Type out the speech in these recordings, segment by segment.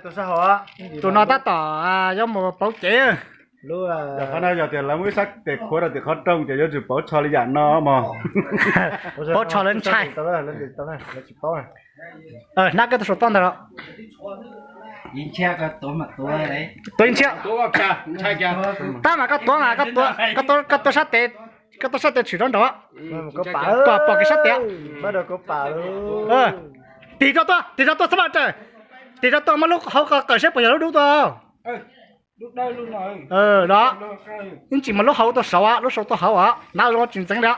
Tus no tab tom yuav mus pauv cev. Yog qhov no yog tias lawv muaj ib sab tes khuav rau tim qhov rooj ces yuav tsum pauv tsho li yam no mog. Pauv tsho lawv ntshai. Hnab koj tus saum toj ntawd los. Tuav ib ntshia. Tab mas koj tuav mas koj tuav sab tes, koj tuav sab tes tshwm rau nraud. Pom, pom kev sab tes. Tig rau tuaj, tig rau tuaj xab maj raws. Tig rau tuaj muab lub hauv qhov qawm seb puas yog lub dub tuaj. Los, ib ntsis muab lub hauv tuaj saud, lub saud tuaj hauv os, hnab zoo tsis ntxeev li.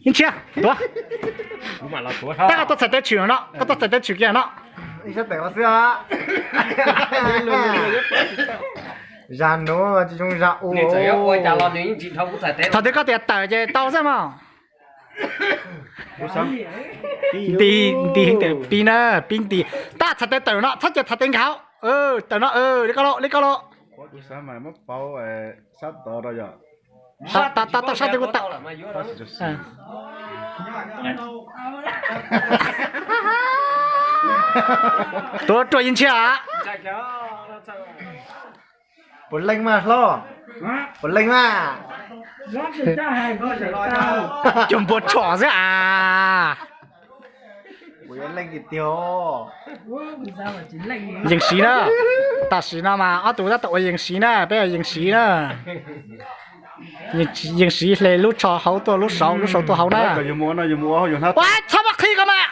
Ib ntshia, tuav. Tab koj tuaj txhais tes tshwm no, koj tuaj txhais tes tshwm kiag no. Zag nuav tsis zoo zag u. Thaum twg koj tias tawm ces tau xwb mog. Nti, nti heev tias pib na, pib nti. Tab txhais tes tawm no, txhob cia txhais tes nkag. Tawm no, li koj los, li koj los. Tau sab tes kuv tawm. Tuav ruaj ib ntshia. Puas leej mas hlob? Puas leej mas? Cov npua tshom xwb as. Yees siv na. Tam sim no mas ob tug tab tom ua yees siv na, peb yees siv na. Yees siv hle lub tsho hauv tuaj lub saud, lub saud tuaj hauv na. Ua txhob muab qhib ko mas.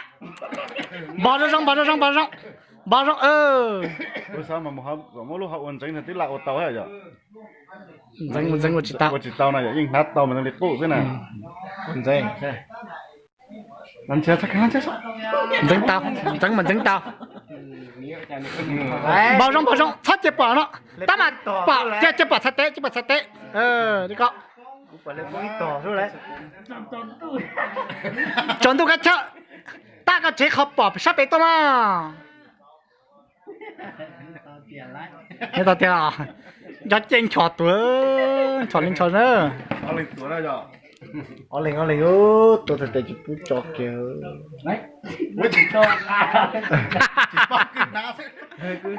Npog zoo zoo, npog zoo zoo, npog zoo zoo. Npog zoo, muab lub hauv ua ntseev twb lam ua tau yom. Ntxeev, ntxeev ua tsis tau. Ua tsis tau no yom, yeej hnab tau mas li qub xwb na. Ntxeev tau, ntxeev mas ntxeev tau. Npog zoo, npog zoo, txhob cia pom no. Tab mas pom, cia, cia pom txhais tes, cia pom txhais tes. Li ko. Tsaus ntuj kab chawj, tab koj tsev qhov pom sab pem tuaj mas. Nyob tau tiag, nco cej nchos tuag, nchos li nchos na. Ob leeg, ob leeg, tuav txhais tes tsis pub tso kiag.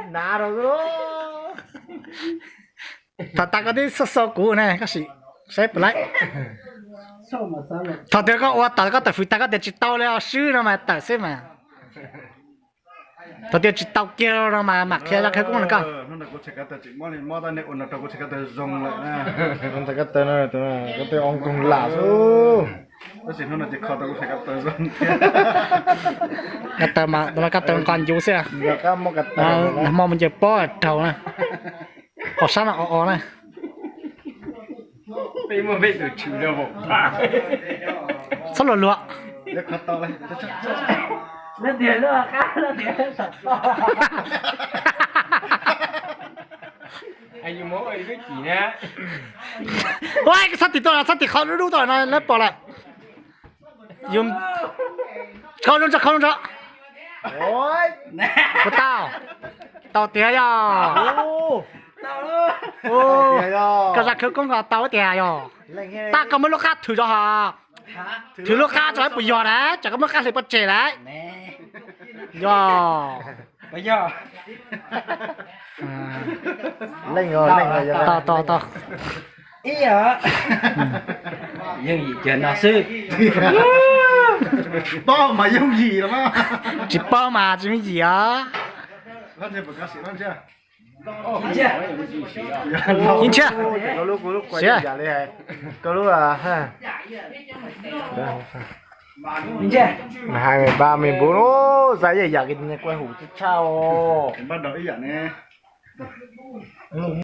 Hnav rau. Thaum tas koj twb xauj xauj kuv ne, koj sim saib puas laib. Thaum twg koj ua tawm, koj tawm fwm tas koj tias tsis tau li os, swb no mas tawm xwb mas. Thaum twg tsis tau kiag no mas mam qhia zaj khawv koob no koj. Koj taw mas, koj taw nqos ncuv xwb. Hmo mus ncaws pob raug na. Qhov sab no o o na. Txhob luag luag. Ua, txhob tim tuaj, txhob tim qhov dub dub tuaj no lawv pom lawm. Khau zoo tso, khau zoo tso. Puas tau? Tau tiag yog. Koj zaj khawv koob ko tau tiag yog. Tab koj muab lub qab thwm rau hos. Thwm lub qab tso puas yog na, tsam koj muab qab hle pov tseg lawm. Yog. Tau, tau, tau. Yooj yim kiag no xwb. Paub mas yooj yim los mas. Tsis paub mas tsis yooj yim os. Ib ntsiab. Siab. Hai mươi ba mươi bốn, da ib yam, quay hũ tshaj tshaj os.